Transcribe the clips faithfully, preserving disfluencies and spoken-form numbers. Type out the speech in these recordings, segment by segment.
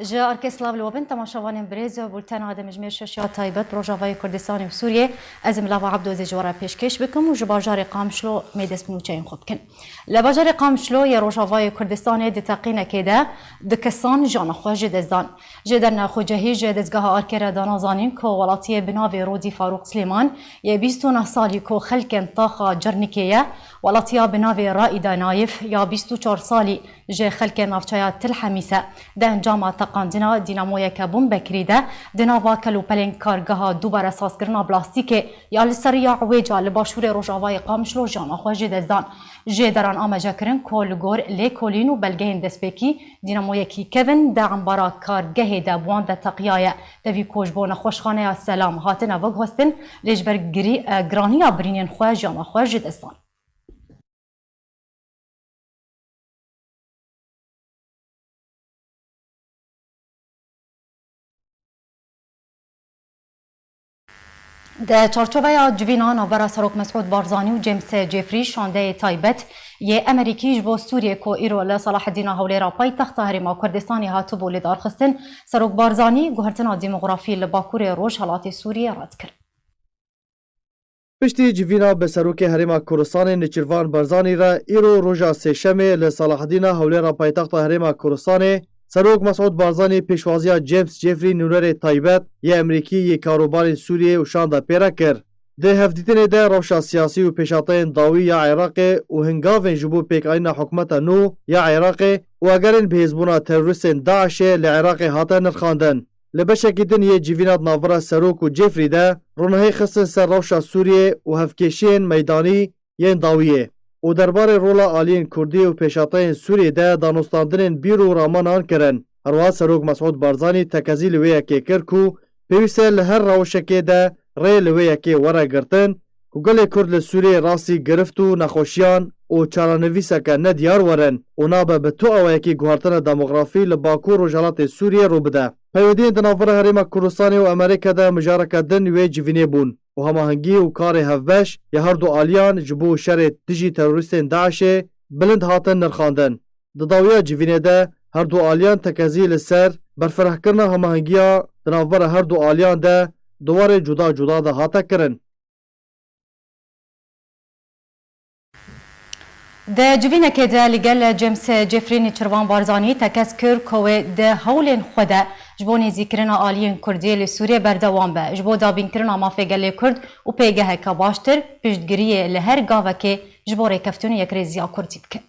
Ji arkê silav li we bin, temaşevanên birêz, bûltena dimijmêr şeş ya taybet bi Rojavayê Kurdistanê û Sûriyê. Ez im Lava Ebdo zê ji we re pêşkêş bikim û ji bajarê Qamişlo mê dest bi nûçeyên xwe bikin. Li bajarê Qamişlo yê Rojavayê Kurdistanê di teqînekê de du kesan jana xwe ji dest dan. Ji derna xwecehî ji dezgeha arkê re dana zanîn ku welatiyê bi navê Rodî Farûq Silêman yê bîst û neh salî ku xelkên taxa Cernikê ye, welatiya bi navê Raîda Nayif ya bîst û çar salî ji xelkê navçeya Til Hemîs e. Di encama teqandina dînamoyeke bombekirî de di nava kelûpelên kargeha dubare sazkirina plastîkê ya li ser ya Wêca li başûrê rojavayê Qamişlo jana xwe ji dest dan. Jê deran amaje kirin ku li gor lêkolîn û belgeyên destpêkî dînamoyekî kevin di embara kargehê de bi wan de teqiyaye. Tevî ku ji bo nexweşxaneya Selam hatine veguhestin, lê ji ber girî-, e, giraniya birînên xwe jana xwe ji dest dan. Di çarçoveya civîna navbera Serok Mesûd Barzanî û James Jeffrey şandeyê taybet yê Emerîkî ji bo Sûriyê ku îro li Salaheddîna Hewlêra paytexta Herêma Kurdistanê hatibû lidarxistin, Serok Barzanî guhertina demografî li Bakurê Rojhelatê Sûriyê red kir. Piştî civîna bi Serokê Herêma Kurdistanê Nêçîrvan Barzanî re îro roja Sêşemê li Salahedîna Hewlêra paytexta Herêma Kurdistanê, Serok Mesûd Barzanî pêşwaziya James Jeffrey nûnerê taybet yê Emerîkî yê karûbarên Sûriyê û Şam de pê re kir. Di hevdîtinê de rewşa siyasî û pêşhateyên dawî ya Iraqê û hingavên ji bo pêkanîna hikûmeta nû ya Iraqê û egerên bihêzbûna terorîstên DAIŞê li Iraqê hate nirxandin. Li beşekî din yê civîna di navbera Serok û Jeffrey de ronahî xistin ser rewşa Sûriyê û hevkêşiyên meydanî yên dawiyê û derbarê rola aliyên Kurdî û pêşhateyên Sûriyê de danûstandinên bîr û ramanan kirin. Herwiha Serok Mesûd Barzanî tekezî li wê yekê kir ku pêwîst e li her rewşekê de rê li wê yekê were girtin ku gelê Kurd li Sûriyê rastî girift û nexweşiyan û çarenivîseke nediyar werin û nabe bi tu awayekî guhertina demografî li Bakur Rojhelatê Sûriyê rû bide. Peywendiyên di navbera Herêma Kurdistanê û Amerîka de mijareke din wê civînê bûn û hemahengî û karê hevbeş ya her du aliyan ji bo şerê dijî terorîstên DAIŞê bilind hatin nirxandin. Di dawiya civînê de her du aliyan tekezî li ser berfirehkirina hemahengiya di navbera her du aliyan de di warê cuda cuda de hate kirin. Di civînekê de li gel James Jeffrey Nêçîrvan Barzanî tekez kir ku wê di hewlên xwe de ji bo nêzîkirina aliyên Kurdî li Sûriyê berdewam be, ji bo dabînkirina mafê gelê Kurd û pêgeheke baştir piştgiriyê li her gavekê ji bo rêkeftin û yekrêziya Kurdî bike.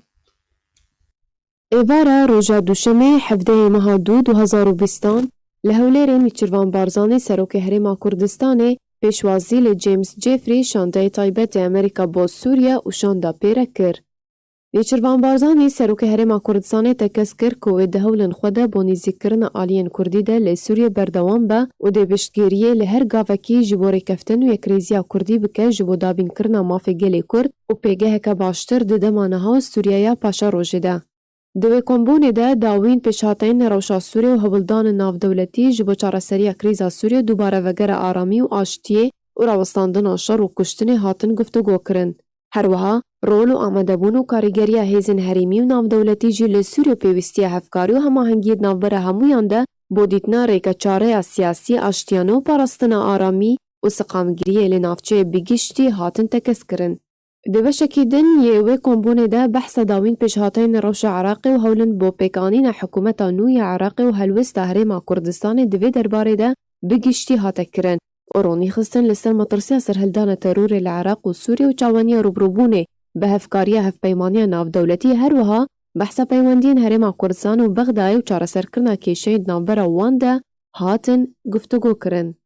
Êvara roja Duşemê, hevdehê meha dû du hezar û bîstan, li Hewlêrê Nêçîrvan Barzanî Serokê Herêma Kurdistanê pêşwazî li James Jeffrey şandeyê taybet ê Amerîka bo Sûriye û Şam de pê re kir. Nêçîrvan Barzanî Serokê Herêma Kurdistanê tekez kir ku wê di hewlên xwe de bo nêzîkkirina aliyên Kurdî de li Sûriye berdewam be û dê piştgiriyê li her gavekî ji bo rêkeftin û yekrêziya Kurdî bike ji bo dabînkirina mafê gelê Kurd û pêgeheke baştir di dema niha û Sûriyeya paşerojê de. Di wê kombûnê de dawîn pêşhateyên rewşa Sûriyê û hewldanên navdewletî ji bo çareseriya krîza Sûriyê û dubare vegera aramî û aştiyê û rawestandina şer û kuştinê hatin guftûgo kirin. Her wiha rol û amadebûn û karîgeriya hêzên herêmî û navdewletî jî li Sûriyê û pêwîstiya hevkarî û hemahengiyê di navbera hemûyan de bo dîtina rêke çareya siyasî, aştiyane û parastina aramî û seqamgiriyê li navçeyê bi giştî hatin tekez kirin. Di beşekî din yê wê kombûnê de behsa dawîn pêşhateyên rewşa Iraqê û hewlin bo pêkanîna hikûmeta nû ya Iraqê û helwesta Herêma Kurdistanê di vê derbarê de bi giştî hate kirin û ronî xistin li ser metirsiya serhildana terorê li Iraq û Sûriyê û çawaniya rûbirûbûnê bi hevkariya hevpeymaniya navdewletî, her wiha behsa peywendiyên Herêma Kurdistan û Bexdayê û çareserkirina kêşeyên di navbera wan de hatin guftûgo kirin.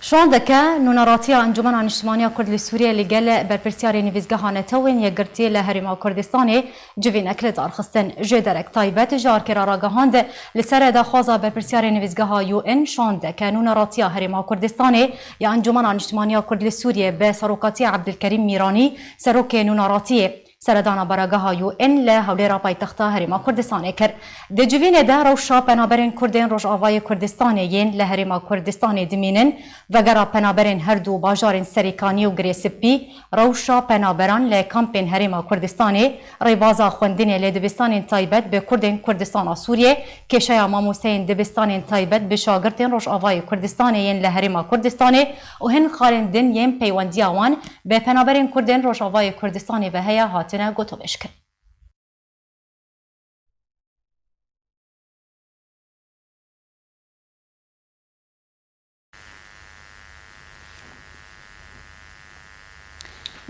Şandeke Nûneratiya Encûmena Niştimaniya Kurd li Sûriyê li gel berpirsiyarê Nivîzgeha Netewên Yekgirtiyê li Herêma Kurdistanê civînek li dar xistin. Ji derek taybet ji arkê re ragihand, li ser daxwaza berpirsiyarê Nivîzgeha U N şandeke Nûneratiya Herêma Kurdistanê ya Encûmena Niştimaniya Kurd li Sûriyê bi serokatiya Ebdilkerîm Mîranî, serokê Nûneratiyê, Seredana baregeha U N li Hewlêra paytexta Herêma Kurdistanê kir. Di civînê de rewşa penaberên Kurdên Rojavayê Kurdistanê yên li Herêma Kurdistanê dimînin, vegera penaberên her du bajarên Serêkanî û Girê Spî, rewşa penaberan li kampên Herêma Kurdistanê, rêbaza xwendinê li dibistanên taybet bi Kurdên Kurdistana Sûriyê, kêşeya mamosteyên dibistanên taybet bi şagirtên Rojavayê Kurdistanê yên li Herêma Kurdistanê û hin xalên din yên peywendiya wan bi penaberên Kurdên Rojavayê Kurdistanê ve heye hatine gotûbêjkirin.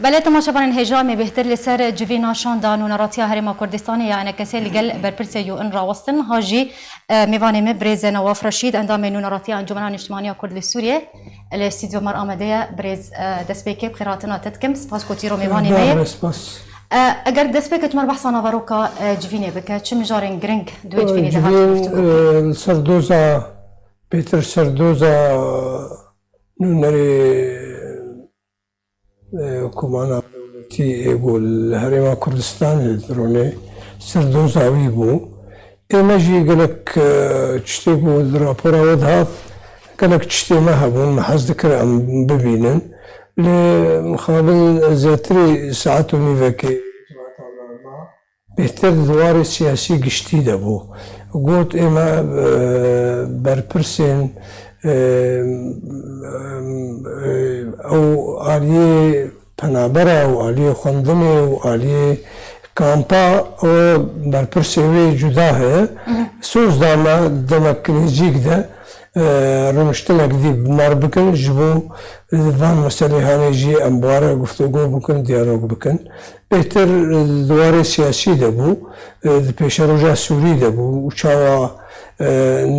Belê, temaşevanên hêja, em ê bêhtir li ser civîna şanda nûneratiya Herêma Kurdistanê ya ENKSê li gel berpirsê U N rawestin. Ha jî, e, mêvanê me birêz Newaf Reşîd, endamê nûneratiya Encûmena Niştimanî ya Kurd li Sûriyê, li stûdyo me re amade ye. Birêz, e, destpêkê bi xêrhatina te dikim. Spas ku tu îro mêvanê me yî. Spas, spas. E, eger destpêkê tu me re behsa naveroka, e, civînê bike, çi mijarên giring di wê civînê de hatin guftûgû kirin? E, li ser doza, bêhtir ser doza nûnerê, e, komana dewletî ê ku li Herêma Kurdistanê dirûnê ser doza wî bû. Ê me jî gelek, e, tiştê ku di rapora we de hat, gelek tiştê me hebûn, me hez dikir em bibînin. Lê mixabin zêtirî saet û nîvekê bêhtir di warê siyasî giştî de bû. Got, ê me, e, berpirsên, e, e, ew aliyê penabera û aliyê xwendinê û aliyê kampa, ew berpirsê wê cuda heye. Soz da me demek nêzîk de, e, rûniştinek dî bi me re bikin, ji bo, e, van meselê hanê jî em bi we re guftûgo bikin, diyalog bikin. Bêhtir, e, di warê siyasî de bû, e, di pêşeroja Sûrî de bû û çawa, e,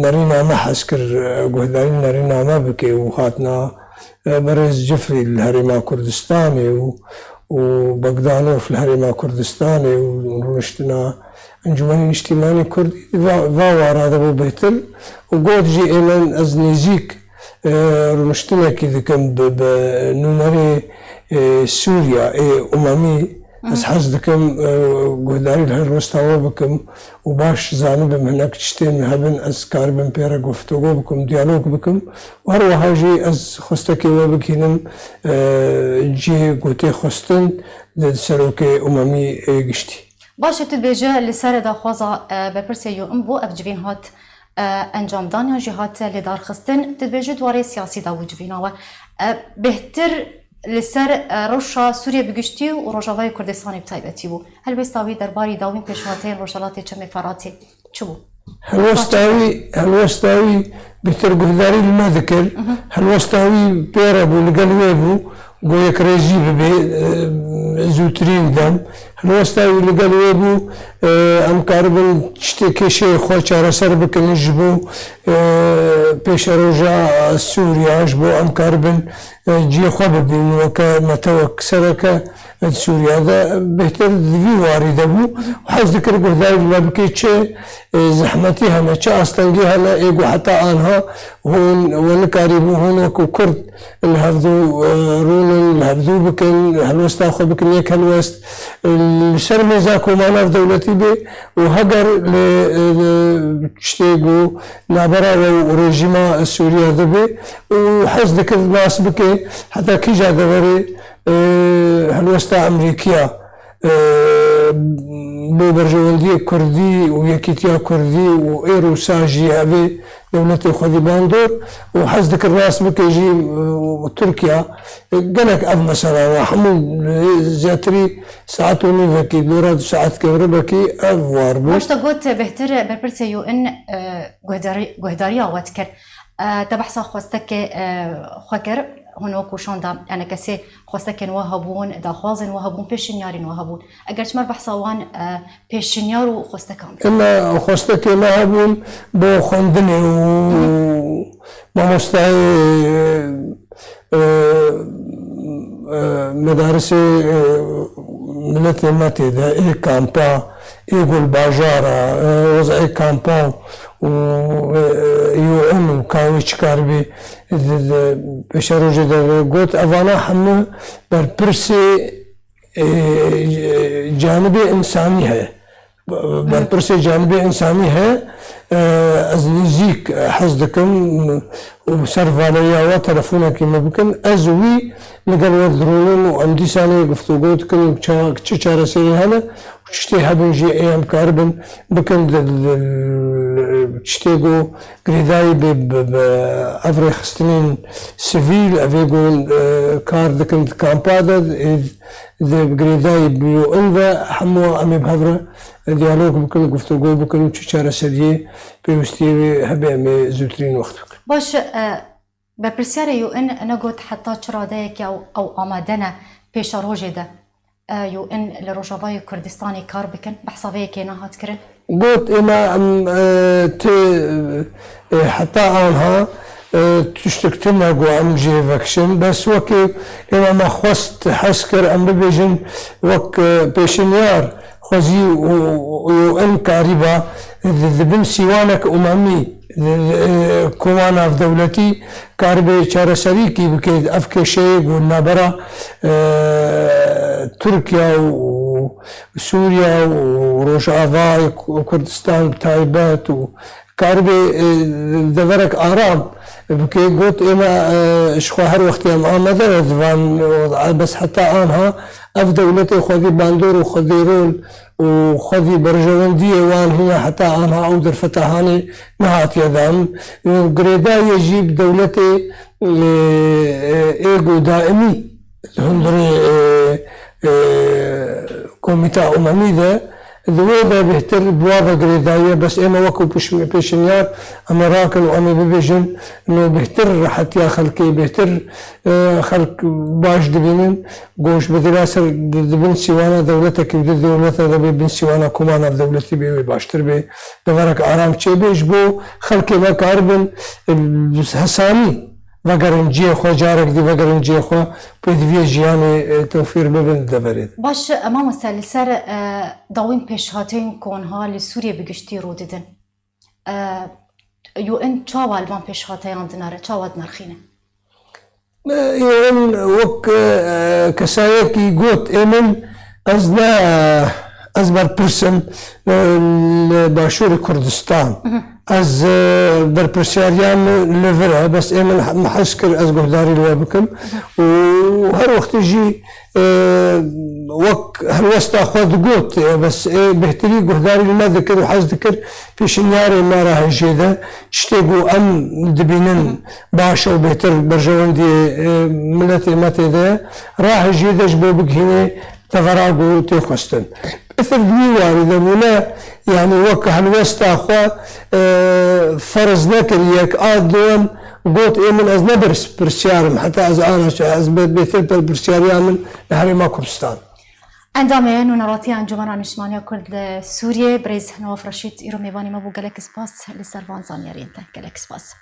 nerîna me hez kir, e, guhdarî nerîna me bike û hatina, e, berêz Cifrî li Herêma Kurdistanê û, û Begdanof li Herêma Kurdistanê û rûniştina Encûmenê Niştîmanî Kurdî va, va wara de bû bêhtir û got jî ê min ez nêzîk e, rûniştinekî dikim bi, bi nûnerê, e, Sûriya ê umemî. Ez hez dikim, e, guhdarî li helwesta we bikim û baş zanibim hinek tiştên hebin ez karibim pê re guftûgo bikim, diyalog bikim. Û her wiha jî ez xwestekê we bikînim, e, cihê ku tê xwestin di serokê umemî ê giştî. Baş e, tu dibêje li ser daxwaza, e, berpirsê U N bû ev civîn hat, e, encamdan yan jî hat lêdarxistin. Tu dibêje di warê siyasî de bû civîna we. E, bêhtir li ser, e, rewşa Sûriyê bi giştî û Rojavayê Kurdistanê bi taybetî bû. Helwesta wî derbarî dawîn pêşhateyên Rojhelatê Çemê Feratê çi bû? Helwesta wî, helwesta wî bêhtir guhdarî li me dikir. Helwesta wî pê re bû, li gel wê bû, ku yekrêzî bibe, e, zûtirîn dem. Helwesta wî li gel wê bû, e, em karibin tiştê kêşeyê xwe çareser bikin ji bo, e, pêşeroja Sûriya, ji bo em karibin, e, cihê xwe bibînin weke netewek sereke, e, di Sûriya de bêhtir di vî warî de bû. Hez dikir guhdarî li me bike çi, e, zehmetî hene, çi astengî hene, ê ku heta anha hûn we nikarîbû hûn wekû Kurd li hevdû, e, rûnin, li hevdû bikin, helwesta xwe bikin yek helwest, e, li ser mêza koma navdewletî bê û heger li, e, li tiştê ku navbera we û rejîma Sûriya de bê û hez dikir nas bike heta kîja deverê, e, helwesta Amerîkiya, e, bo berjewendiyê Kurdî û yekîtiya Kurdî û êro sa jî evê dewletê xwedî bandor û hez dikir nas bike jî, e, û Tirkiya, e, gelek ev mesela wa hemû, e, zêtirî saet û nîvekî, dora du saet kevrebekî ev war bû. Baş te got, bêhtir berpirsê U N, e, guhdarî-, guhdariya we dikir. E, te behsa xwestekê, e, xwe kir, hûn wekû şanda, yani kesê xwestekên we hebûn, daxwazên we hebûn, pêşinyarên we hebûn. Eger çi me behsa wan, e, pêşinyar û xwestekan bikin. Ema xwestekê me hebûn bo xwendinê û mamostayê, e, e, medarisê, e, miletê me tê de, ê kampa, ê gul bajara, e, wez'ê kampa û, e, U N û ka wê çi karibî di, di pêşerojê de got, evana hemû berpirsê e, canibê însanî heye. Berpirsê canibê însanî heye. E, ez nêzîk hez dikim û ser valeya we telefonekî min bikin. Ez û wî li gel we dirûnin û em dîsanê guftûgo dikin û ça-, çi çareserî hene û çi tiştê hebin jî ê em karibin bikin di, di, di, çi tê ku girêdayî bi, bi, bi ev rêxistinên sivîl, ev ê ku, e, kar dikin di kampa de, ê di girêdayî bi U N ve, hemû em ê bi hev re diyalog bikin, guftûgo bikin û çi çareseriyê pêwistiyê wê hebe em ê zûtirîn wext bikin. Baş e, berpirsyarê U N negot heta çi radeyekê ew, ew amade ne pêşerojê de, e, U N li Rojavayê Kurdistanê kar bikin, behsa vê yekê nehat kirin? Got, êma em, e, ti, e, heta anha, e, tiştek tune ku em jê vekişin. Bes wekî êma me xwest hez kir, em bibêjin wek, e, pêşinyar xwezî û, û, û em karîba di, di bin sîwanek umemî, di, di, e, koma navdewletî karibe çareserîkî bike ev kêşeyê ku navbera, e, Tirkiye û Sûriye û Rojavayê Ku-, Kurdistan bi taybet û karibe, e, deverek aram bike. Got, ême, e, ji xwe her wextê em amade ne di van, e, bes heta anha ev dewletê xwedî bandor û xwedî rol û xwedî berjewendiyê wan hîna heta anha ew derfeta hanê nehatiye dan. Û girêdayê jî bi dewletê, e, e, ê ku daimî di hundirê, e, e, Komîta Umemî de, di wê de bêhtir bi wa ve girêdayî ye, bes ême wekû pişm-, pêşinyar em ê rakin û em ê bibêjin, no bêhtir rehetiya xelkê, bêhtir, e, xelk baş dibînin, goş bi dila ser di, di bin sîwana dewletekî û di dewleta de bê bin sîwana koma navdewletî bê wê baştir bê, deverek aram çêbê, ji bo xelkê me karibin, e, bi hesanî vegerin cihê xwe, carek dî vegerin cihê xwe, pêdiviyê jiyanê, e, tewfîr bibin di deverê de. Baş, e, mamoste, li ser, e, dawîn pêşhateyên ku niha li Sûriyê bi giştî rû didin. E, U N çawa li van pêşhateyan dinere, çawa dinirxîne? E, U N wek, e, kesayekî got, ê min, ez ne, ez berpirs im, e, li Başûrê Kurdistan. Ez, e, berpirsyariya min li vir e, bes ê min he-, min hez kir ez guhdarî li we bikim. Û her wextê jî, e, wek helwesta xwe digot, e, bes ê bêhtirî guhdarî li me dikir û hez dikir pêşinyarê me re hejê de, tiştê ku em dibînin baş e û bêhtir berjewendiyê, e, miletê me tê de ye, re hejê de ji bo bigihînê tevera ku tê xwestin. Piştre di wî warî de bûne, yanî wek helwesta xwe, e, ferz nekir, yek a duwem got, ê min ez ne berpirsiyar im, heta ez ana çi, ez bê-, bêhtir berpirsiyariya min li Herêma Kurdistan. Endamê Nûneratiya Encûmena Niştimaniya Kurd li Sûriyê, birêz Newaf Reşîd, îro mêvanê me bû. Gelek spas li ser van zanyariyên te. Gelek spas.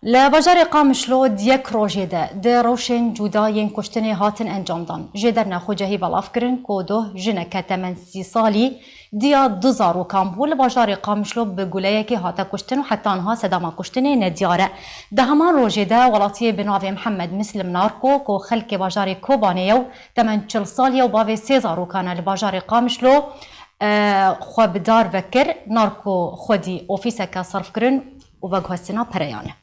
Li bajarê Qamişlo di yek rojê de di rewşên cuda yên kuştinê hatin encamdan. Ji derna xwecehî belav kirin ku doh jineke temen sî salî diya du zarokan bû li bajarê Qamişlo bi guleyekê hate kuştin û heta niha sedama kuştinê nediyar e. Di heman rojê de welatiyê bi navê Mihemed Mislim Narko ku xelkê bajarê Kobanê ye û temen çil salî ye û bavê sê zarokan e li bajarê Qamişlo, e, xwe bi dar vekir, Narko xwedî ofîseke serf kirin û veguhestina pereyan e.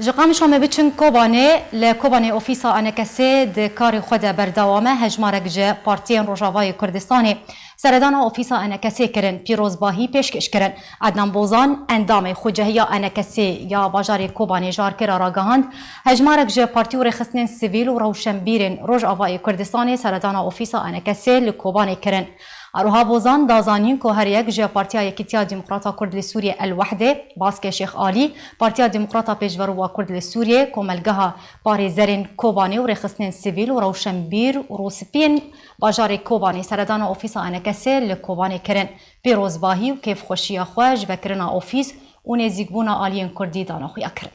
Ji Qamişlo me biçin Kobanê. Li Kobanê ofîsa A N K S'ê di karê xwe de berdewam e. Hejmarek ji partiyên Rojavayê Kurdistanê seredana ofîsa A N K S'ê kirin, pîrozbahî pêşkêş kirin. Ednan Bozan, endamê xwecehiya A N K S'ê ya bajarê Kobanê ji Arkêra ragihand, hejmarek ji partî û rêxistinên sivîl û rewşenbîrên Rojavayê Kurdistanê seredana ofîsa A N K S'ê li Kobanê kirin. Aroha Bozan da zanîn ku her yek ji Partiya Yekîtiya Demokrata Kurd li Sûriyê El-Wehdê, Baskê Şêx Alî, Partiya Demokrata Pêşverowa Kurd li Sûriyê, Komelgeha Parêzerên Kobanê û rêxistinên sivîl û rewşenbîr û rûspiyên bajarê Kobanê seredana ofîsa A N K S'ê li Kobanê kirin. Pîrozbahî û kêfxweşiya xwe ji vekirina ofîs û nêzîkbûna aliyên Kurdî dana xuya kirin.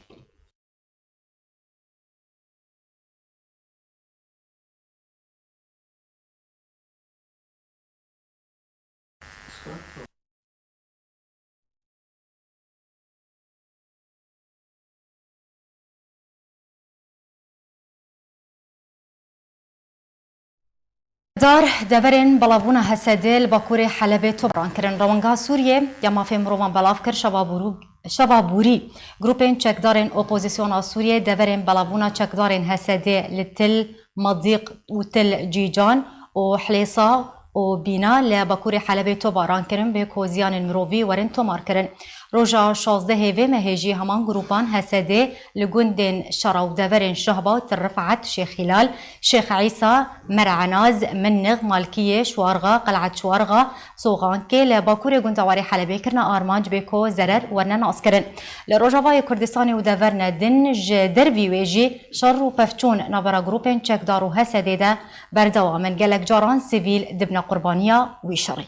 Dar deverên belavbûna H S D li Bakurê Helebê tobaran kirin. Rewenga Sûriyê ya mafê mirovan belav kir, şeva bûrû-, şeva bûrî grûpên çekdarên opozisyona Sûriyê deverên belavbûna çekdarên H S D li Til Medîq û Til Cîcan û Hilêsa û Bîna li Bakurê Helebê tobaran kirin, bê ku ziyanên mirovî werin tomar kirin. Roja şazdehê vê mehê jî heman grûpan H S D li gundên Şara û deverên Şehba û Til Rifat, Şêx Hîlal, Şêx Îsa, Mer Enaz, Minnix, Malkiyê, Şuarxa, Qel'et Şuarxa, Soxankê li bakurê gundewarê Helebê kirine armanc, bê ku zerer werne naskirin. Li Rojavayê Kurdistanê û deverne din ji dervî wê jî şer û pevçûn navbera grûpên çekdar û H S D de berdewam in. Gelek caran sivîl dibine qurbaniya wî şerî.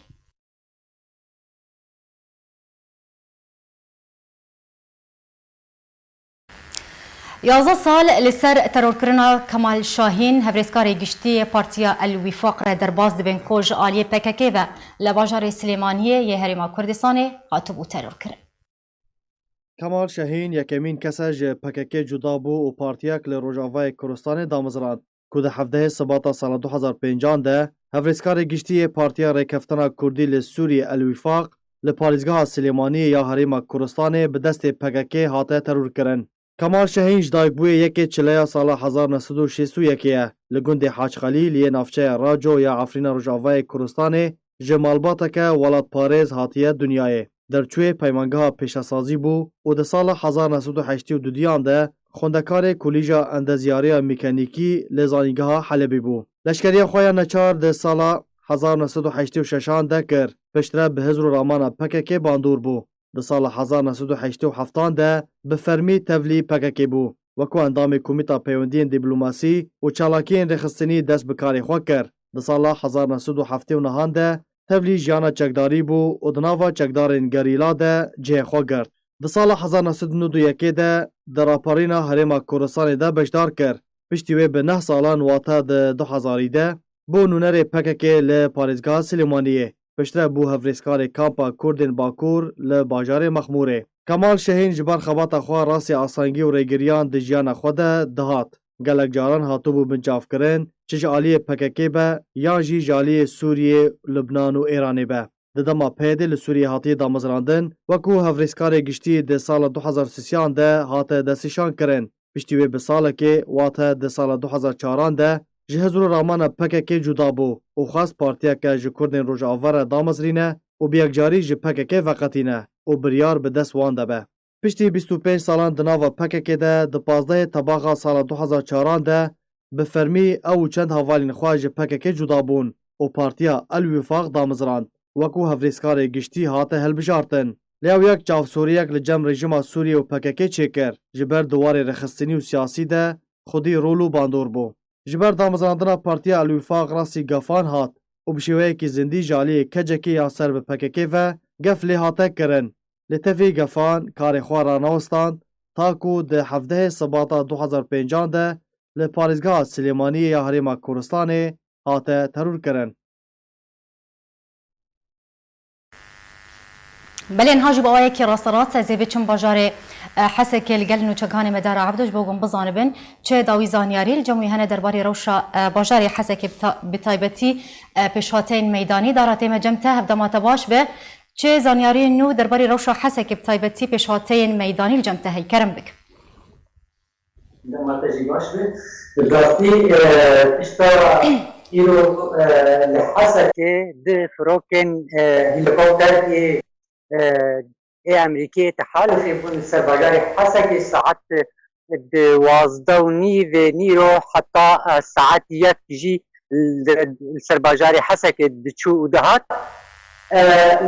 Yazdeh sal li ser terorkirina Kemal Şahîn, hevrêzkarê giştî yê Partiya El Wîfaq re derbas dibin ku ji aliyê P K K ve li bajarê Silêmaniyê yê Herêma Kurdistanê hatibû terorkirin. Kemal Şahîn yekemîn kes e ji P K K cuda bû û partiyek li Rojavayê Kurdistanê damizrand, ku di hevdehê Sibata sala du hezar pêncan de hevrêzkarê giştî yê Partiya Rêkeftina Kurdî li Sûriyê El Wîfaq li parêzgeha Silêmaniyê ya Herêma Kurdistanê bi destê P K K hate terorkirin. Kemal Şahîn ji dayikbûyê yekê Çileya sala hezar neh sed û şêst û yekê ye. Li gundê Hac Xelîl yê navçeya Raco ya Efrîna Rojavayê Kurdistanê ji malbateke welatparêz hatiye dinyayê. Derçûyê peymangeha pêşesazî bû û di sala hezar neh sed û heştê û dudiyan de xwendekarê Kolîja Endezyariya Mîkanîkî li Zanîngeha Helebê bû. Leşkeriya xwe ya neçar di sala hezar neh sed û heştê û şeşan de kir. Piştre bi hizr û ramana P K K bandor bû. Di sala hezar neh sed û heştê û heftan de bi fermî tevlî P K K bû. Wekû endamê Komîta Peywendiyên Dîplomasî û Çalakiyên Rêxistinî dest bi karê xwe kir. Di sala hezar neh sed û heftê û nehan de tevlî jiyana çekdarî bû û di nava çekdarên gerîla de cihê xwe girt. Di sala hezar neh sed û nod û yekê de di raperîna Herêma Kurdistanê de beşdar kir. Piştî wê bi neh salan, wate di du hezarî de, bû nûnerê P K K li parêzgeha Silêmaniyê. Piştre bû hevrêzkarê kampa Kurdên Bakur li bajarê Mexmûrê. Kemal Şahîn ji ber xebata xwe rastî asangî û rêgiriyan di jiyana xwe de dihat. Gelek caran hatibû binçavkirin, çi ji aliyê P K K be yan jî ji aliyê Sûriyê, Lubnan û Êranê be. Di dema P Y D li Sûriyê hatiye damezrandin, wekû hevrêzkarê giştî di sala du hezar sisiyan de hate destnîşankirin. Piştî wê bi salekê, wate di sala du hezar çaran de ji hizr û ramana P K K cuda bû û xwest partiyeke ji Kurdên Rojava re damezrîne û bi yekcarî ji P K K veqetîne û biryar bi dest wan de be. Piştî bîst û pênc salan di nava P K K de, di pazdehê Tebaxa sala du hezar çaran de bi fermî ew û çend hevalên xwe ji P K K cuda bûn û Partiya El Wifaq damizrand. Wekû hevrêzkarê giştî hate hilbijartin. Lê ew yek çavsoriyek li cem rejîma Sûriyê û P K K çêkir. Ji ber di warê rêxistinî û siyasî de xwedî rol û bandor bû. Ji ber damezrandina Partiya El Wifaq rastî gefan hat û bi şêweyekî zindî ji aliyê kecekê ya ser bi P K K ve gef lê hate kirin. Lê tevî gefan karê xwe ranewestand, ta ku di hevdehê Sibata du hezar pêncan de li parêzgeha Silêmaniyê ya Herêma Kurdistanê hate terorkirin. Belê, niha jî bi awayekî rasterast ez ê biçim bajarê, e, Hesekê, li gel nûçeganê me Dara Ebdo ji bo ku hûn bizanibin çi dawî zanyarî li cem wî hene derbarê rewşa, e, bajarê Hesekê bi ta-, bi taybetî, e, pêşhateyên meydanî. Dara, tê me cem te, hevdema te baş be. Çi zanyariyên nû derbarê rewşa Hesekê bi taybetî pêşhateyên meydanî li cem te heye? Kerem bik. Dema te jî baş be. Bi rastî, e, pişta îro, e, li Hesekê di firokên, e, helîkopter ê, e, ê Amerîkê tehalifê bûn li ser bajarê Hesekê saet duwazdeh û nîvê nîro heta, e, saet yek jî li, li ser bajarê Hesekê diçû û dihat. E,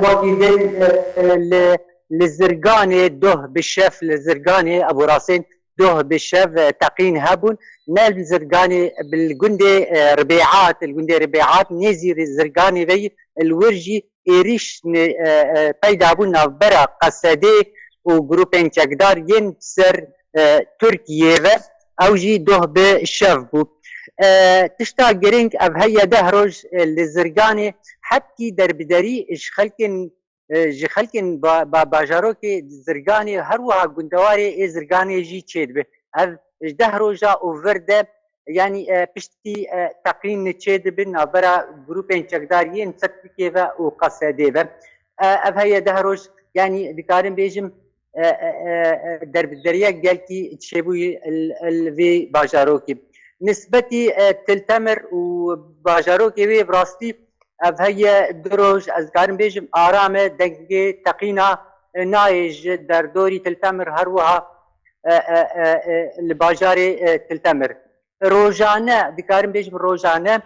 wekî din, e, e, li, li Zirganê doh bi şev, li Zirganê eborasên doh bi şev, e, teqîn hebûn. Ne li Zirganê, bi li gundê, e, Ribêat, li gundê Ribêat, nêzî Zirganê ve yî, li wir jî êrîş ne, e, e, peyda bû navbera Qesedê û grûpên çekdar yên ser, e, Tirkiyê ve. Ew jî doh bi şev bû. E, tişta girîng ev heye, deh roj, e, li Zirganê hetkî derbiderî ji xelkên, e, ji xelkên ba-, ba-, bajarokê Zirganê, her wiha gundewarê ê Zirganê jî çêdibe. Ev ji deh roja û vir de, yanî e, piştî e, teqîn çêdibin navbera grûpên çekdar yên Septikê ve û Qesedê ve. E, ev heye deh roj, yanî dikarim bêjim, e, e, e, e, derbederiyek gelkî çêbûyî li, li vê bajarokê. Nisbetî e, Til Temir û bajarokê wê bi rastî ev heye du roj, ez dikarim bêjim, aram e, dengê teqîna e, nayê ji derdorî Til Temir, her wiha e, e, e, e, li bajarê e, Til Temir. Rojane, dikarim bêjim rojane,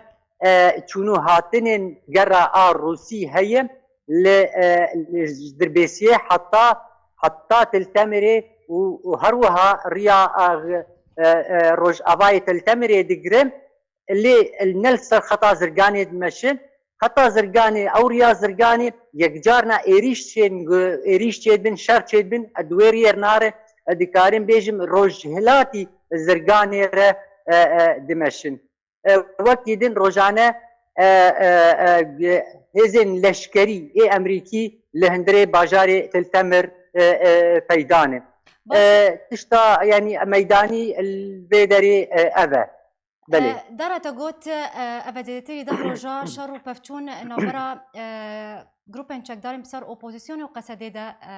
e, çûn û hatinên gera a Rûsî heye li, e, li Dirbêsiyê heta, heta Til Temirê û, û her wiha riya, e, e, e, rojavayê Til Temirê digire. Lê ne li ser xeta Zirganê dimeşin. Xeta Zirganê, ew riya Zirganê yekcarna êrîş çên, êrîş çêdibin, şer çêdibin, e, di wê riyê nare, e, dikarim bêjim rojhilatî Zirganê re, e, e, dimeşin. E, wekî din rojane, e, e, e, hêzên leşkerî ê Emerîkî li hundirê bajarê Til Temir, e, e, peyda ne. Baş e. E, tişta, yanî meydanî li vê derê, e, ev e. Belê. E, Dara, te got, e, ev e zêdetirî deh roja şer û pevçûn navbera, e, grûpên çekdarên bi ser opozîsyonê û Qesedê de, e,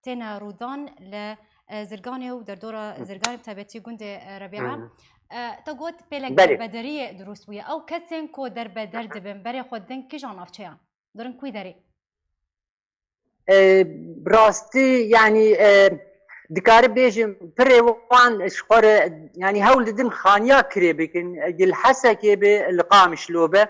têne rûdan li, e, Zirganê û derdora Zirganê, bi taybetî gundê, e, Rebîa. Hı hı. E, te got pêlek Belê. derbederiyê dirust bûye. Ew kesên ku derbeder dibin, berê xwe din kîjan navçeyan? Dirin ku derê? E, bi rastî, yanî, e, dikarim bêjim, pirê wan ji xwe re, yanî, hewl didin xaniya kirê bikin, e, li Hesekê be, li Qamişlo be.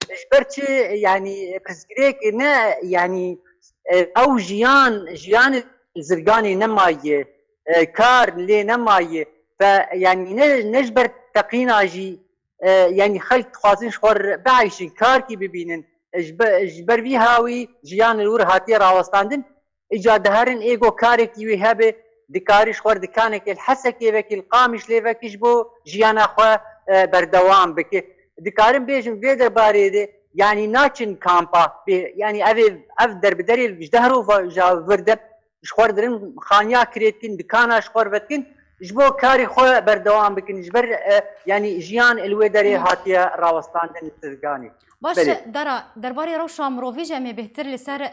Ji ber çi, yanî, pirsgirêk ne, yanî, e, ew jiyan, jiyanê Zirganê nemaye, e, kar lê nemaye. Ve, yanî, ne, ne ji ber teqîna jî, e, yanî, xelk dixwazin ji xwe re bieyşin, karkî bibînin. Ji be-, ji ber vî hawî jiyan li wir hatiye rawestandin. Îca diherin ê go karekî wî hebe, dikarî ji xwe re dikanekê li Hesekê vekî, li Qamişlê vekî ji bo jiyana xwe, e, berdewam bike. Dikarim bêjim vê derbarê de, yanî naçin kampa, bê, yanî ev ê, ev derbiderê ji deh roja vir de ji xwe re dirin xaniya kirê dikin, dikana ji xwe re vedikin, ji bo karê xwe berdewam bikin, ji ber, e, yanî jiyan li wê derê hatiye rawestandin li Zirganê. Baş Belê. e, Dara, derbarê rewşa mirovî jî em ê bêhtir li ser, e,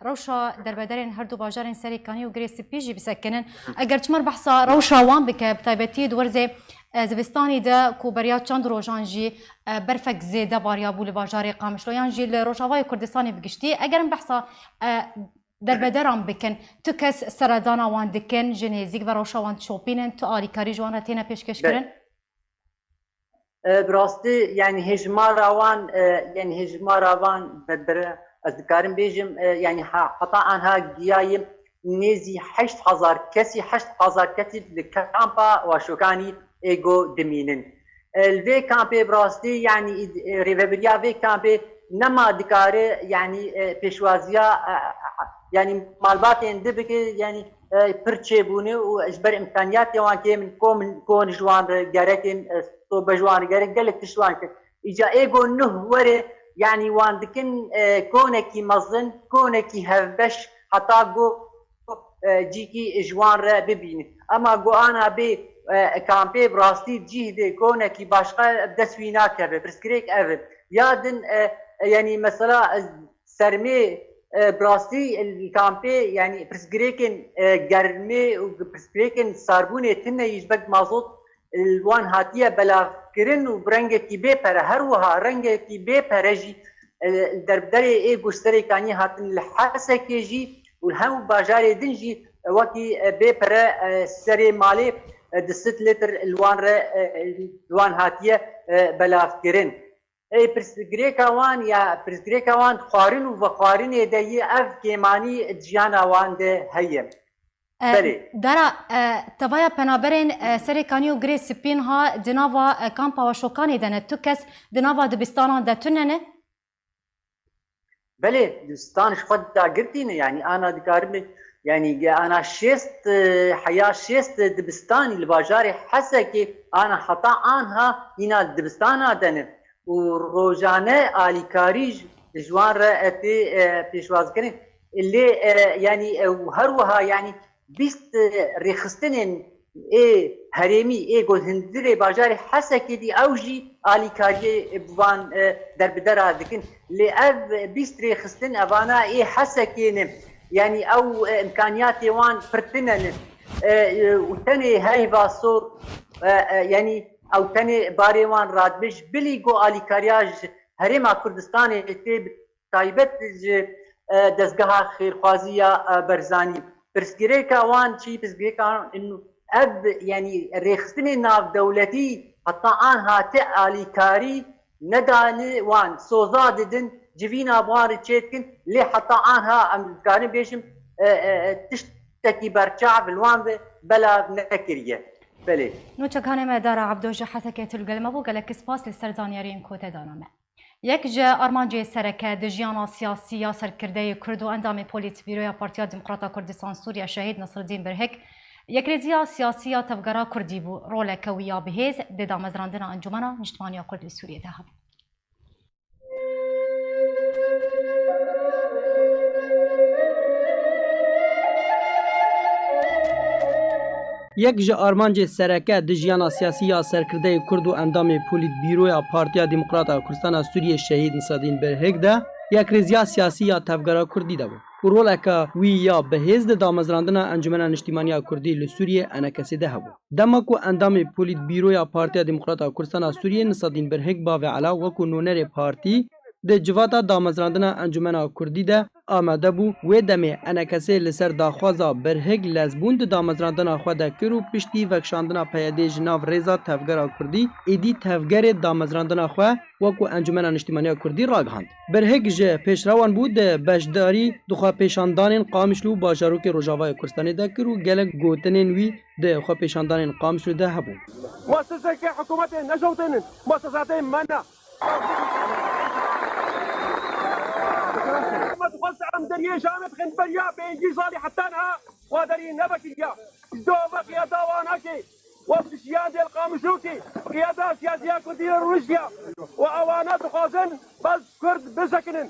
rewşa derbederên her du bajarên Serêkanî û Girê Spî jî bisekinin. Eger çima behsa rewşa wan bike, bi taybetî di werzê, e, zivistanî de ku beriya çend rojan jî, e, berfek zêde bariyabû li bajarê Qamişlo yan jî li Rojavayê Kurdistanê bi giştî, eger em behsa, e, derbederan bikin, tu kes seredana wan dikin, ji nêzîk ve rewşa wan dişopînin, tu alîkarî ji wan re têne pêşkêşkirin? Belê. E, bi rastî, yanî hêjmara wan, e, yanî hêjmara van derbere, ez dikarim bêjim, e, yanî ha-, heta anha giyaye nêzî heşt hezar kesî, heşt hezar kesî li kampa Waşokanî êgo dimînin. E, li vê kampê bi rastî, yanî, e, rêvebiriya vê kampê nema dikare, yanî, e, pêşwaziya, e, e, yanî malbatên di bike, yanî, e, pir çêbûne û ji ber îmkaniyatê wan kêm in, kom, kon ji wan re gerekin, e, sobe ji wan re gerek, gelek tişt wan kir. Îca êgo nuh were, yanî wan dikin, e, konekî mezin, konekî hevbeş, heta go, e, cîkî ji wan re bibînin. Ema go ana bê, e, kampê bi rastî cîh de konekî başqa dest wî nakeve. Pirsgirêk ev in. Ya din, e, e, yanî mesela, e, sermê, e, bi rastî, e, kampê, yanî pirsgirêkên, e, germê û pirsgirêkên sarbûnê tune yî ji ber mazot, e, li wan hatiye belavkirin û bi rengekî bê pere, her wiha rengekî bê pere jî, e, li derbiderê ê goşterê kanî hatin li Hesekê jî û li hemû bajarê din jî, e, wekî, e, bê pere, e, serê malê, e, du sed lîtr li wan re, e, li wan hatiye, e, belavkirin. Ê pirsgirêka wan ya pirsgirêka wan xwarin û vexwarinê de yê ev kêmanî di jiyana wan de heye. E, Belê. Dara, e, tevaya penaberên, e, Serêkanî û Girê Spîn ha di nava, e, kampa Waşokanê de ne. Tu kes di nava dibistanan de tune ne? Belê, dibistan ji xwe dagirtî ne, yanî ana dikaribin, yanî ge-, ana şêst, e, heya şêst dibistanî li bajarê Hesekê ana heta anha hîna dibistana de ne û rojane alîkarî ji, ji wan re, e, tê, e, pêşwazkirin. Lê, e, yanî, e, û her wiha, yanî, bîst, e, rêxistinên ê herêmî, ê ku hundirê bajarê Hesekê dî, ew jî alîkariyê bi van, e, derbidera dikin. Lê ev bîst rêxistin evana ê Hesekê ne. Yanî ew, e, îmkaniyatê wan pir tune ne. E, e, û tenê heyva sor, e, e, yanî ew tenê barê wan radibê ji bilî ku alîkariya ji Herêma Kurdistanê tê bi taybet ji, e, dezgeha xêrxwazî ya, e, Barzanî. Pirsgirêka wan çi? Pirsgirêka wan inu ev, yanî rêxistinê navdewletî heta anha ti alîkarî nedane wan, soza didin, civîna bi wan re çêdikin, lê heta anha em dikarin bêjim, e, e, e, tiştekî berçav li wan ve belav nekiriye. Belê. Nûçekanê me Dara Ebdo ji Hesekê tu li gel me bû. Gelek spas li ser zanyariyên ku te dana me. Yek ji armancê sereke di jiyana siyasî ya serkirdeyê Kurd û endamê Polîtbîroya Partiya Demokrata Kurdistan Sûriye Şehîd Nasreddîn Birhik, yekrêziya siyasî ya tevgera Kurdî bû. Roleke wî ya bihêz di damezrandina Encûmena Niştimaniya Kurd li Sûriyê de hebû. Yek ji armancê sereke di jiyana siyasî ya serkirdeyê Kurd û endamê Polîtbîroya Partiya Demokrata Kurdistana Sûriyê Şehîd Nisadîn Birhik de, yekrêziya siyasî ya tevgera Kurdî de bû û roleke wî ya bihêz di damezrandina Encûmena Niştîmaniya Kurdî li Sûriyê, ENKS'ê de hebû. Dema ku endamê Polîtbîroya Partiya Demokrata Kurdistana Sûriyê Nisadîn Birhik Bavê Ela wekû nûnerê partî di civata damezrandina Encûmena Kurdî de amade bû, wê demê ENKS'ê li ser daxwaza Birhik lezbûn di damezrandina xwe de kir û piştî vekişandina PYD'ê ji nav rêza tevgera Kurdî, êdî tevgerê damezrandina xwe wekû Encûmena Niştîmaniya Kurdî ragihand. Birhik ji pêşrewan bû di beşdarî di xwepêşandanên Qamişlo û bajarokê Rojavayê Kurdistanê de kir û gelek gotinên wî di xwepêşandanên Qamişlo de hebû. Muesseseke hikûmetê neşewtênin, muessesatê me ne. Me dixwest em deriyê Şamê bixin beriya pêncî salî heta niha xwe derî nevekiriya. Ji dova qiyada wana ke wek şiyandê li Qamişlo ke qiyada siyasiya Kurdî rûniştiya û ewana dixwazin bes Kurd bisekinin.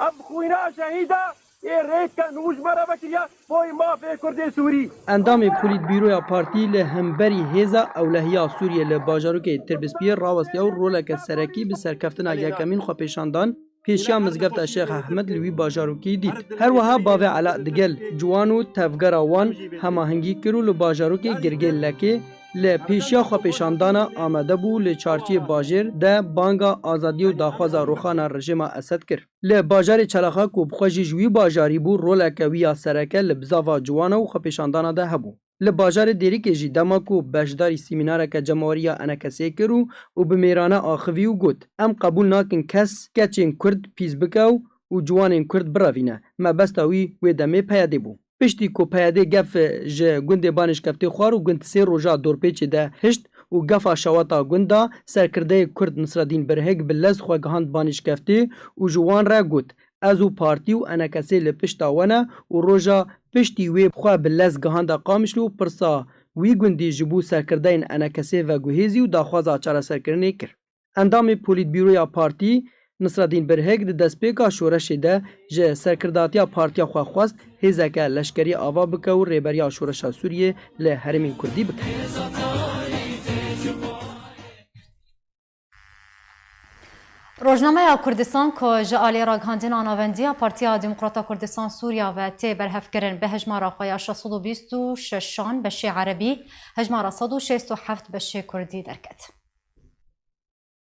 Ev xwîna şehîda Ê rêdke nû ji me re vekiriya boy mafê Kurdê Sûrî. Endamê Polîtbîroya Partî li hemberî hêza ewlehiya Sûriyê li bajarokê Tirbispiyê rawestiya û roleke serekî bi serkeftina yekemîn xwepêşandan pêşiya Mizgefta Şêx Ehmed li wî bajarokî dît. Her wiha Bavê Ela digel ciwan û tevgera wan hemahengî kir û li bajarokê Girgê Lekê li pêşiya xwepêşandana amade bû, li çarçiyê bajêr de banga azadiyê û daxwaza rûxana rejîma Esed kir. Li bajarê Çelaxa ku bi xwe jî ji wî bajarî bû, roleke wî ya sereke li bizava ciwana û xwepêşandana de hebû. Li bajarê Dêrikê jî dema ku beşdarî semînareke cemawerî ya ENKS'ê kir û, û bi mêrane axivî û got, Em qebûl nakin kes keçên Kurd pîs bike û, û ciwanên Kurd birevîne. Mebesta wî wê demê PYD'ê bû. Piştî ku PYD'ê gef ji gundê Banêşkeftê xwar û gund sê roja dorpêçê de hişt û gefa şewata gund da, serkirdeyê Kurd Nisredîn Birhik bi lez xwe gihand Banêşkeftê û ji wan re got, Ez û partî û ENKS'ê li pişta we ne û roja piştî wê xwe bi lez gihanda Qamişlo û pirsa wî gundî ji bo serkirdeyên ENKS'ê veguhêzî û daxwaza çareserkirinê kir. Endamê Polîtbîroya Partî Nisredîn Birhik di destpêka şoreşê de ji serkirdatiya partiya xwe xwest hêzeke leşkerî ava bike û rêberiya şoreşa Sûriyê li herêmên Kurdî bike. Rojnameya Kurdistan ku ji alî ragihandina navendiya Partiya Demokrata Kurdistan Sûriya ve tê berhevkirin, bi hejmara xwe ya şeş sed û bîst û şeşan beşê erebî, hejmara sed û şêst û heft beşê kurdî derket.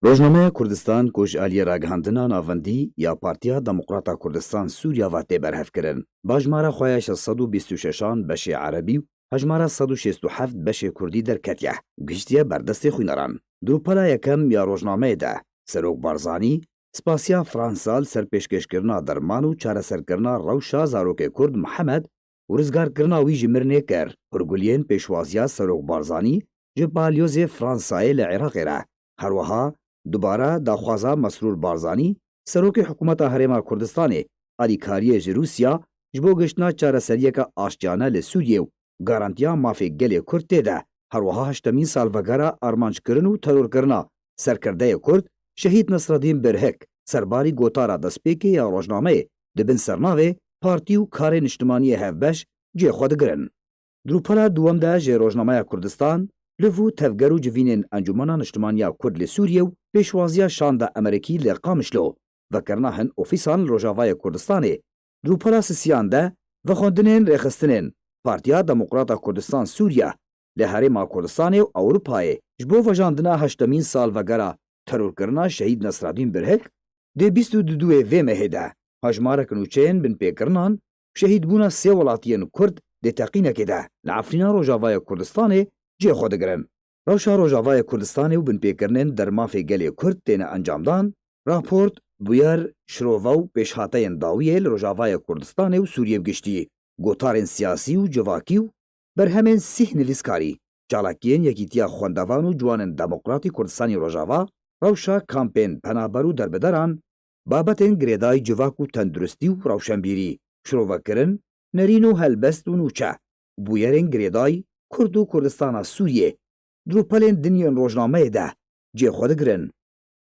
Rojnameya Kurdistan ku ji aliyê ragihandina navendî ya Partiya Demokrata Kurdistan Sûriya ve tê berhevkirin, bi hejmara xwe ya şeş sed û bîst û şeşan beşê erebî û hejmara sed û şêst û heft beşê kurdî derketiye û gihiştiye ber destê xwîneran. Di rûpela yekem ya rojnameyê de, Serok Barzanî spasiya Fransa li ser pêşkêşkirina derman û çareserkirina rewşa zarokê Kurd Mihemed û rizgarkirina wî ji mirinê kir. Hûrguliyên pêşwaziya Serok Barzanî ji balyozê Fransayê li Iraqê re. Her wiha dubare daxwaza Mesrûr Barzanî, serokê hikûmeta Herêma Kurdistanê, alîkariyê ji Rûsya ji bo gihiştina çareseriyeke aştiyane li Sûriyê û garantiya mafê gelê Kurd tê de. Her wiha heştemîn salvegera armanckirin û terorkirina serkirdeyê Kurd Şehîd Nesredîn Birhik, serbarî gotara destpêkê ya rojnameyê di bin sernavê Partî û karê niştimaniyê hevbeş cihê xwe digirin. Di rûpela duwem de ji Rojnameya Kurdistan, liv û tevger û civînên Encûmena Niştimaniya Kurd li Sûriyê û pêşwaziya şanda Amerîkî li Qamişlo, vekirina hin ofîsan li Rojavayê Kurdistanê, di rûpela sisiyan de vexwendinên rêxistinên Partiya Demokrata Kurdistan Sûriye li Herêma Kurdistanê û Ewropayê ji bo vejandina heştemîn salvegera terorkirina Şehîd Nesreddîn Birhik, di bîst û duyê vê mehê de hejmarek nûçeyên binpêkirinan û şehîdbûna sê welatiyên Kurd di teqînekê de li Efrîna Rojavayê Kurdistanê cihê xwe digirin. Rewşa Rojavayê Kurdistanê û binpêkirinên dermafê gelê Kurd têne encamdan, raport, bûyer, şirove û pêşhateyên dawiyê li Rojavayê Kurdistanê û Sûriyê bi giştî, gotarên siyasî û civakî û berhemên sîh nivîskarî, çalakiyên Yekîtiya Xwendevan û Ciwanên Demokratî Kurdistanî Rojava, rewşa kampên penaber û derbideran, babetên girêdayî civak û tenduristî û rewşenbîrî, şirovekirin, nerîn û helbest û nûçe, bûyerên girêdayî Kurd û Kurdistana Sûriyê, di rûpelên din yên rojnameyê de cihê xwe digirin.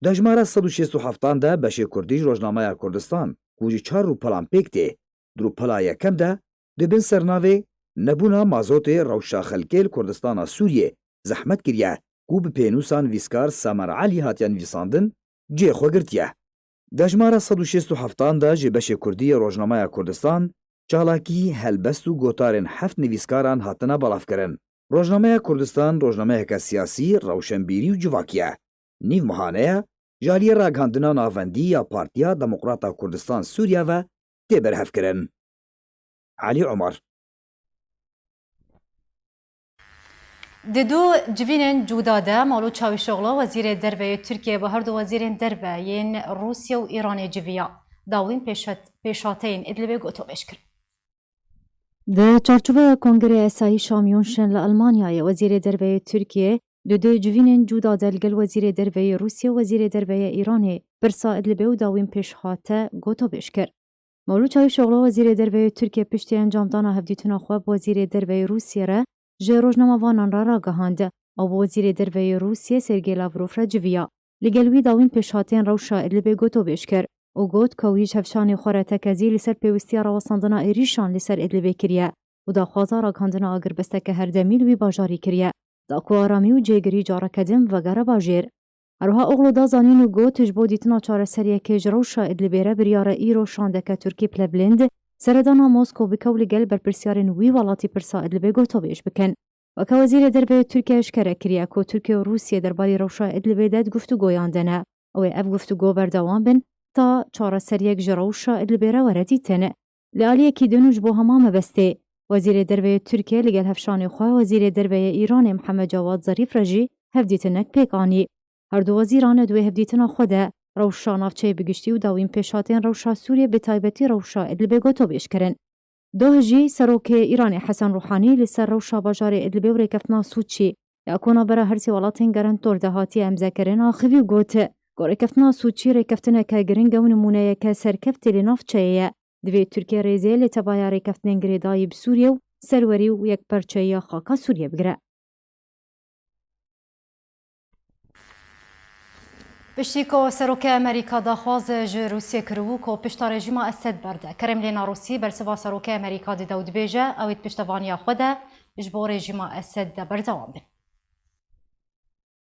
Di hejmara sed û şêst û heftan de beşê Kurdî ji Rojnameya Kurdistan, ku ji çar rûpelan pêk tê, di rûpela yekem de di bin sernavê Nebûna mazotê rewşa xelkê li Kurdistana Sûriyê zehmet kiriye, ku bi pênûsa nivîskar Samer Elî hatiye nivîsandin, cihê xwe girtiye. Di hejmara sed û şêst û heftan de ji beşê Kurdî yê Rojnameya Kurdistan, çalakî, helbest û gotarên heft nivîskaran hatine belavkirin. Rojnameya Kurdistan rojnameyeke siyasî, rewşenbîrî û civakî ye. Nîv mehane ye, ji aliyê ragihandina navendî ya Partiya Demokrata Kurdistan Sûriye ve tê berhevkirin. Elî Omar. Di du civînên cuda de Mewlûd Çavîşoglu, Wezîrê Derve yê Tirkiyê, bi her du wezîrên derve yên Rûsya û Îranê civiya. Dawîn pêşhat-, pêşhateyên Idlibê gotobêj kir. Di çarçoveya Kongreyê Esayîşa München li Elmanyayê, Wezîrê Derve yê Tirkiyê di du civînên cuda de li gel Wezîrê Derve yê Rûsya û Wezîrê Derve yê Îranê pirsa Idlibê û dawîn pêşhate gotobêj kir. Mewlûd Çavîşoglu, Wezîrê Derve yê Tirkiyê, piştî encamdana hevdîtina xwe bi Wezîrê Derve yê Rûsiyê re ji rojnamevanan re ragihand, ew bi Wezîrê Derve yê Rûsiyê Sergey Lavrov re civiya. Li gel wî dawîn pêşhateyên rewşa Idlibê gotobêj kir û got ku wî ji hevşanê xwe re tekezî li ser pêwistiya rawestandina êrîşan li ser Idlibê kiriye û daxwaza ragihandina agirbesteke herdemî li wî bajarî kiriye, da ku aramî û cêgirî careke din vegere bajêr. Her wiha Oglu da zanîn û got, ji bo dîtina çareseriyekê ji rewşa Idlibê re biryar e îro şandeke Tirkî pile bilind seredana Moskow bike û li gel berpirsyarên wî welatî pirsa Idlibê gotobêj bikin. Weke Wezîrê Derve yê Tirkiye eşkere kiriye ku Tirkiye û Rûsye derbarî rewşa Idlibê de di guftûgoyan de ne. Ew ê ev guftûgo berdewam bin ta çareseriyek ji rewşa Idlibê re were dîtin. Li aliyekî din û ji bo hema mebestê, Wezîrê Derve yê Tirkiye li gel hevşanê xwe Wezîrê Derve yê Îranê Mihemed Cawad Zerîf re jî hevdîtinek pêk anî. Her du wezîran di wê hevdîtina xwe de rewşa navçeyê bi giştî û dawîn pêşhatên rewşa Sûriyê, bi taybetî rewşa Idlibê gotobêj kirin. Doh jî Serokê Îranê Hesen Ruhanî li ser rewşa bajarê Idlibê û rêkeftina Sûçî ya ku navbera her sê welatên gerentor de hatiye îmzekirin axivî û got ku rêkeftina Sûçî rêkeftineke giring e û nimûneyeke serkeftê li navçeyê ye. Divê Tirkiye rêzê li tevaya rêkeftinên girêdayî bi Sûriyê û serwerî û yekperçeyiya xaka Sûriyê bigire. Piştî ku Serokê Amerîka daxwaz ji Rûsiyê kiribû ku pişta rejîma Esed berde, Kremlîna Rûsî bersiva Serokê Amerîka dide û dibêje, ew ê di piştevaniya xwe de ji bo rejîma Esed de berdewam bin.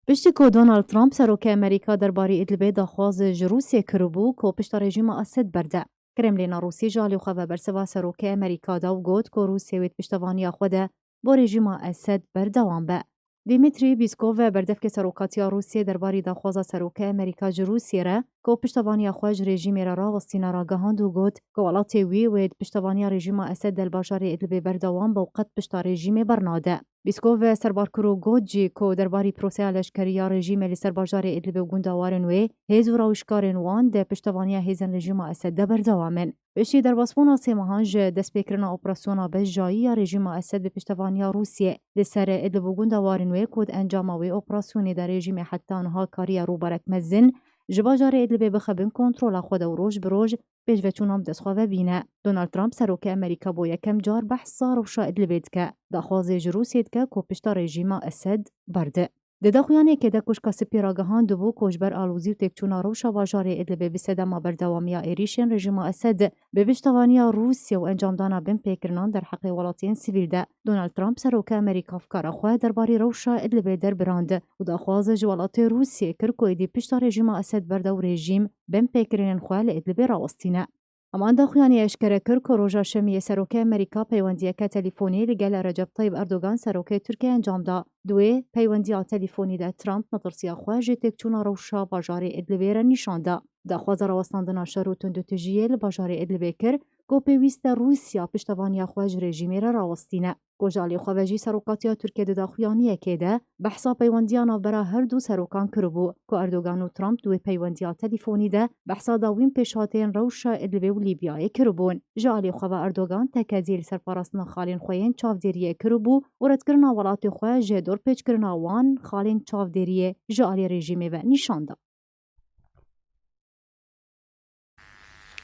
Piştî ku Donald Trump, Serokê Amerîka, derbarî Idlibê daxwaz ji Rûsiyê kiribû ku pişta rejîma Esed berde, Kremlîna Rûsî ji alî xwe ve bersiva Serokê Amerîka da û got ku Rûsya wê di piştevaniya xwe de bo rejîma Esed berdewam be. Dmitry Peskov, berdevkê serokatiya Rûsiyê, derbarî daxwaza Serokê Amerîka ji Rûsiyê re ku piştevaniya xwe ji rejîmê re rawestîne, ragihand û got ku welatê wî wê di piştevaniya rejîma Esed de li bajarê Idlibê berdewam be û qet pişta rejîmê bernade. Peskov serbar kir û got jî ku derbarî proseya leşkerî ya rejîmê li ser bajarê Idlibê û gunda warên wê, hêz û rawişkarên wan di piştevaniya hêzên rejîma Esed de berdewam in. Piştî derbasbûna sê mehan ji destpêkirina operasyona beşdayî ya rejîma Esed bi piştevaniya Rûsiyê li ser Idlib û gunda warên wê ku di encama wê operasyonê de rejîmê heta niha kariye rûbarek mezin ji bajarê Idlibê bixe bin kontrola xwe de û roj bi roj pêşveçûna bi dest xwe ve bîne. Donald Trump, serokê Amerîka, bo yekem car behsa rewşa Idlibê dike, daxwazê ji Rûsiyê dike ku pişta rejîma Esed berde. Di daxuyaniyekê de Koşka Spî ragihandibû ku ji ber alozî û têkçûna rewşa bajarê Idlibê bi sedema berdewamiya êrîşên rejîma Esed bi piştevaniya Rûsya û encamdana binpêkirinan derheqê welatiyên sivîl de, Donald Trump, seroka Amerîka, fikara xwe derbarî rewşa Idlibê derbirand û daxwaz ji welatê Rûsiyê kir ku êdî pişta rejîma Esed berde û rejîm binpêkirinên xwe li Idlibê rawestîne. Hema daxuyaniye eşkere kir ku roja Şemiyê serokê Amerîka peywendiyeke telîfonî li gel Recep Tayyip Erdogan serokê Tirkiyê encam da. Di wê peywendiya telîfonî de Trump netirsiya xwe ji têkçûna rewşa bajarê Idlibê re nîşan da. Daxwaza rawestandina şer û tundûtijiyê li bajarê Idlibê kir ku pêwîst e Rûsya piştevaniya xwe ji rejîmê re rawestîne. Ku ji alî xwe ve jî serokatiya Tirkiyê di daxuyaniyekê de behsa peywendiya navbera her du serokan kiribû, ku Erdogan û Trump di wê peywendiya telîfonî de behsa dawîn pêşhateyên rewşa Idlibê û Lîbyayê kiribûn. Ji alî xwe ve Erdogan tekezî li ser parastina xalên xwe yên çavdêriyê kiribû û redkirina welatê xwe ji dorpêçkirina wan xalên çavdêriyê ji alî rejîmê ve nîşan da.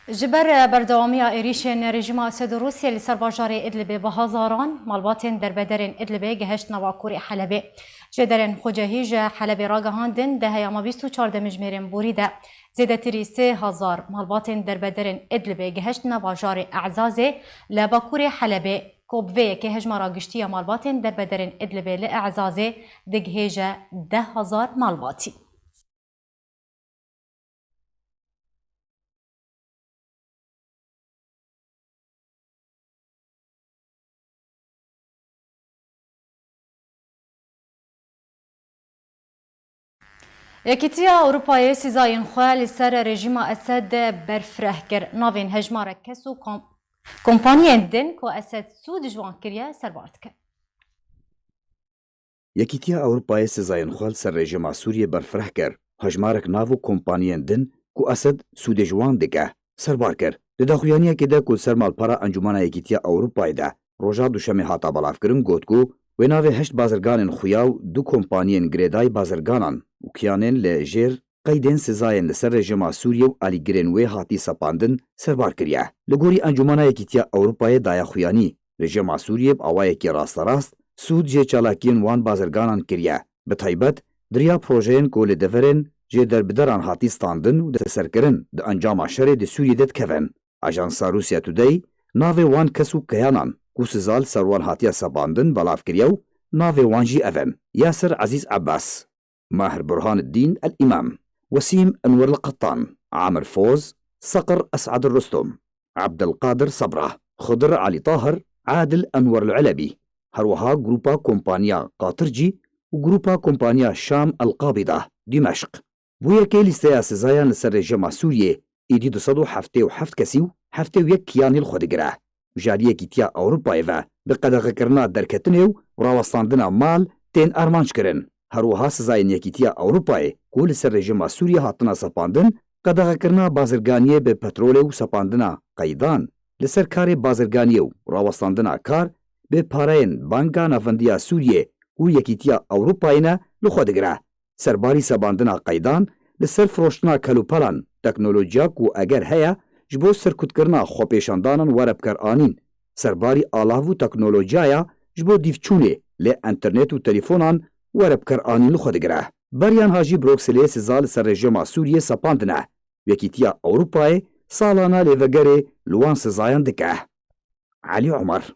Ji ber berdewamiya êrîşên rejîma Esed û Rûsya li ser bajarê Idlibê, bi hezaran malbatên derbederên Idlibê gehiştine bakurê Helebê. Jêderên xwecehî ji Helebê ragihandin, di heyama bîst û çar demjimêrên borî de zêdetirî sê hezar malbatên derbederên Idlibê gehiştine bajarê Ezazê li bakurê Helebê, ku bi vê yekê hejmara giştî ya malbatên derbederên Idlibê li Ezazê digihêje deh hezar malbatî. Yekîtiya Ewropayê sizayên xwe li ser rejîma Esed berfireh kir. Navên hejmarek kes û kom-, kompaniyên din ku Esed sûd ji wan kiriye serbar dike. Yekîtiya Ewropayê sizayên xwe li ser rejîma Sûriyê berfireh kir. Hejmarek nav û kompaniyên din ku Esed sûdê ji wan dike, serbar kir. Di daxuyaniyekê de ku li ser malpera Encûmena Yekîtiya Ewropayê de roja Duşemê hata belavkirin, got ku wê navê heşt bazirganên xuya û du kompaniyên girêdayî bazirganan û kiyanên li jêr qeydên sizayên li ser rejîma Sûriyê û alîgirên wê hatî sepandin serbar kiriye. Li gorî Encûmena Yekîtiya Ewropayê daye xuyanî, rejîma Sûriyê bi awayekî rasterast sûd jê çalakiyên wan bazirganan kiriye. Bi taybet di riya projeyên ku li deverên jêderbideran hatî standin û desteserkirin di encama şerê di Sûriyê de dikevin. Ajansa Russia Today navê wan kes û keyanan ku siza li ser wan hatiye sepandin belav kiriye û navê wan jî ev in: Yasir Ezîz Ebbas, Mahir Burhaneddîn El Îmam, Wesîm Enwer El Qettan, Amir Foz, Seqir Esad Rustum, Ebdilqadir Sebra, Xidir Elî Tahir, Adil Enwer El Elebî, her wiha Grupa Kompaniya Qatircî û Grupa Kompaniya Şam El Qabîda, Dîmeşq. Bo yekê lîsteya sizayan li ser rejîma Sûriyê êdî du sed û heftê û heft kesî û heftê û yek kiyanî li xwe digire. Ji alî Yekîtiya Ewropayê ve bi qedexekirina derketinê û rawestandina mal tên armanc kirin. Her wiha sizayên Yekîtiya Ewropayê ku li ser rejîma Sûriyê hatine sepandin, qedexekirina bazirganiyê bi petrolê û sepandina qeydan li ser karê bazirganiyê û rawestandina kar bi pareyên Banka Navendiya Sûriyê û Yekîtiya Ewropayê ne li xwe digire. Serbarî sepandina qeydan li ser firoştina kelûpelan, teknolojiya ku eger heye ji bo serkutkirina xwepêşandanan were bikaranîn, serbarî alav û teknolojiyaya ji bo dîvçûnê lê enternet û telîfonan were bikaranîn li xwe digire. Beriyan ha jî Brukselê siza li ser rejîma Sûriyê sepandine. Yekîtiya Ewropayê salana lêvegerê li wan sizayan dike. Elî Omer.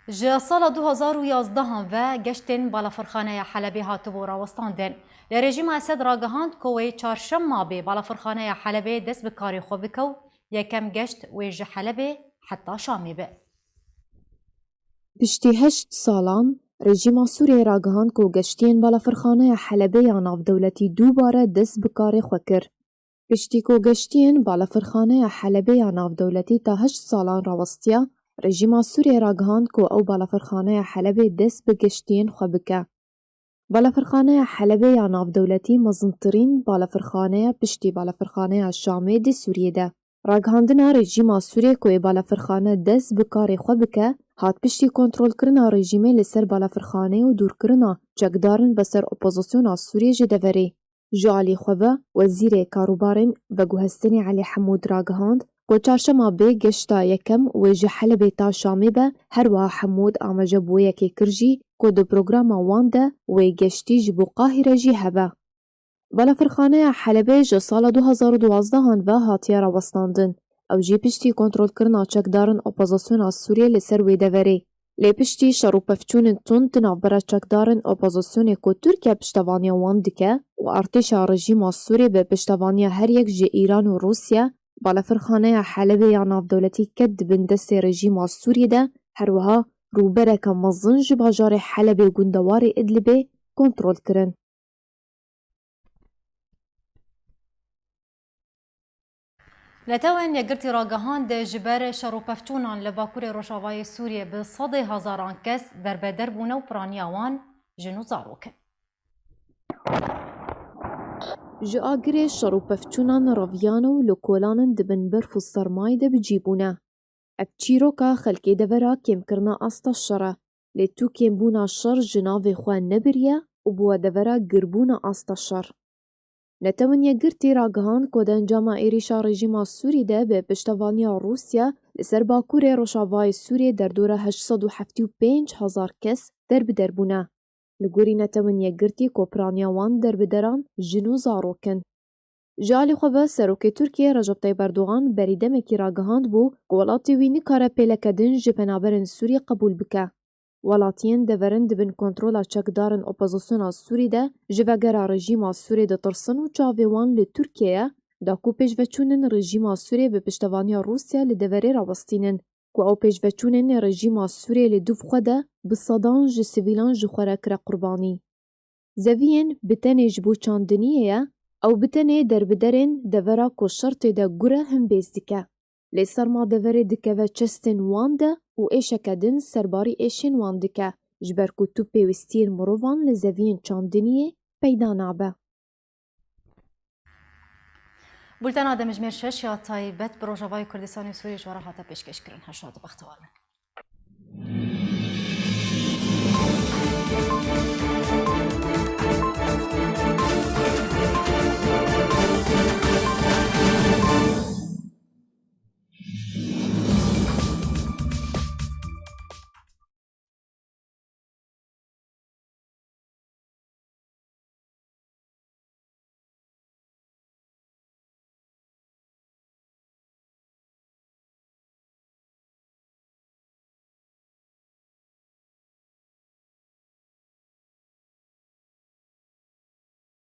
Ji sala du hazar û yazdehan ve geştên balafirxaneya Helebê hatibû rawestandin. Lê rejîma Esed ragihand ku wê çarşema bê balafirxaneya Helebê dest bi karê xwe bike û yekem geşt wê ji Helebê heta Şamê be. Piştî heşt salan, rejîma Sûriyê ragihand ku geştiyên balafirxaneya Helebê ya navdewletî dubare dest bi karê xwe kir. Piştî ku geştiyên balafirxaneya Helebê ya navdewletî ta heşt salan rawestiya, rejîma Sûriyê ragihand ku ew balafirxaneya Helebê dest bi geştiyên xwe bike. Balafirxaneya Helebê ya navdewletî mezintirîn balafirxane ye piştî balafirxaneya Şamê di Sûriyê de. Ragihandina rejîma Sûriyê ku ê balafirxane dest bi karê xwe bike, hat piştî kontrolkirina rejîmê li ser balafirxaneyê û dûrkirina çekdarin veser opozisyona Sûriyê ji deverê. Ji alî xwe ve, Wezîrê Karûbarên Veguhestinê Elî Hemûd ragihand ku çarşema bê geşta yekem wê ji Helebê ta Şamê be, her wiha Hemûd amaje bi wê yekê kir jî ku di programa wan de wê geştî ji bo Qahîre jî hebe. Balafirxaneya Helebê ji sala du hazar û duwazdeh an ve hatiye rawestandin. Ew jî piştî kontrolkirina çekdarên opozisyona Sûriyê li ser wê deverê. Lê piştî şer û pevçûnên tund di navbera çekdarên opozisyonê ku Tirkiye piştevaniya wan dike û artêşa rejîma Sûriyê bi piştevaniya her yek ji Îran û Rûsya, balafirxaneya Helebê ya navdewletî ket di bin destê rejîma Sûriyê de, her wiha rûbereke mezin ji bajarê Helebê û gundewarê Idlibê kontrol kirin. Netewên Yekgirtî ragihand ji ber şer û pevçûnan li Bakurê Rojavayê Sûriyê bi sedê hezaran kes derbeder bûne û piraniya wan jin û zarok in. Ji agirê şer û pevçûnan reviyane û li kolan in di bin berf û sermayê de bi cî bûne. Ev çîroka xelkê devera kêmkirina asta şer e, lê tu kêmbûna şer ji navê xwe nebiriye û bûye devera girbûna asta şer. Netewên Yekgirtî ragihand ku di encama êrîşa rejîma Sûrî de bi piştevaniya Rûsya li ser bakurê rojavayê Sûriyê derdora heşt sed û heftê û pênc hezar kes derbider bûne. Li gorî Netewên Yekgirtî, ku piraniya wan derbideran jin û zarok in. Ji alî xwe ve Serokê Tirkiyê Recep Tayyip Erdogan berî demekî ragihand bû ku welatê wî nikare pêleke din ji penaberên Sûrî qebûl bike. Welatiyên deverin di bin kontrola çekdarên opozisyona Sûrî de ji vegera rejîma Sûrê ditirsin û çavê wan li Tirkiyê ye, da ku pêşveçûnên rejîma Sûrê bi piştevaniya Rûsya li deverê rawestînin, ku ew pêşveçûnên rejîma Sûrê li dûv xwe de bi sedan ji sivîlan ji xwe re kire qurbanî. Zeviyên bi tenê ji bo çandiniyê ye, ew bi tenê derbiderên devera ku şer tê de gure himbêz dike. Lê serma deverê dikeve çestên wan de û êşeke din serbarî êşên wan dike, ji ber ku tu pêwîstiyên mirovan li zeviyên çandiniyê peyda nabe. Bultena demjimêr şeş ya taybet bi Rojavayê Kurdistanê û Sûriyê ji we re hate pêşkêşkirin. Her şad û bextewar bin.